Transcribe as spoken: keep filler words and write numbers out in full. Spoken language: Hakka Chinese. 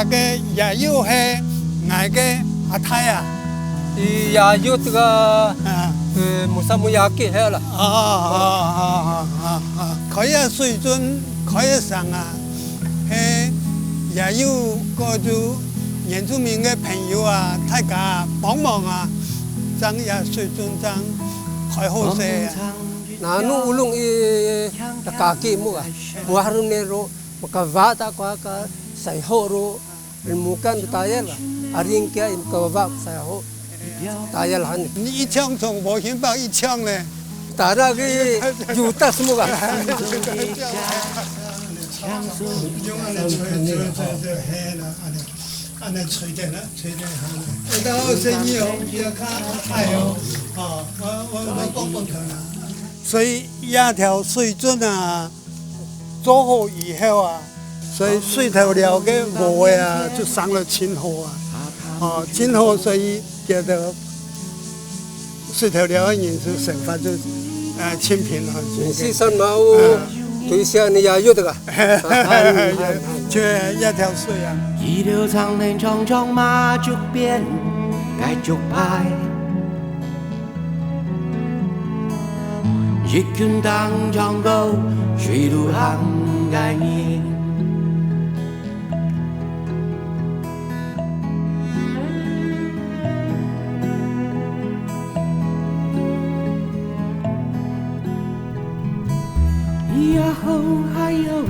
个爺舅係𠊎个阿太啊。佢爺舅這个，啊。呃，無啥無爺舅係啦。哦，哦，哦，哦，哦，哦。開這水圳，開這城啊，係爺舅過就原住民个朋友啊，大家幫忙啊，正這水圳正開好勢啊。Nanu ulung i kaki mo ah, muharun ro, makawata ko ka sayho ro, mukan tayal, aring kia im kawa sayho, tayal han. 你一槍從我先報一槍呢。Tara ki yutas mo ka. 用恁樣吹，吹，吹，吹，嘿啦，恁樣，恁樣吹點啦，吹點好啦。味道生意哦，比較較快哦。哦，我，我，我講不可能。所以這條水圳啊，做好以後啊，所以水頭寮个禾仔啊，就生了真好啊。哦，真好，所以叫做 水頭寮个人就生活就，呃，盡平安。四山嘛有，啊。對象你也有這个。就這條水啊。一流長能長長马竹鞭，该竹排。一群当长高，水路行个人。 以后还有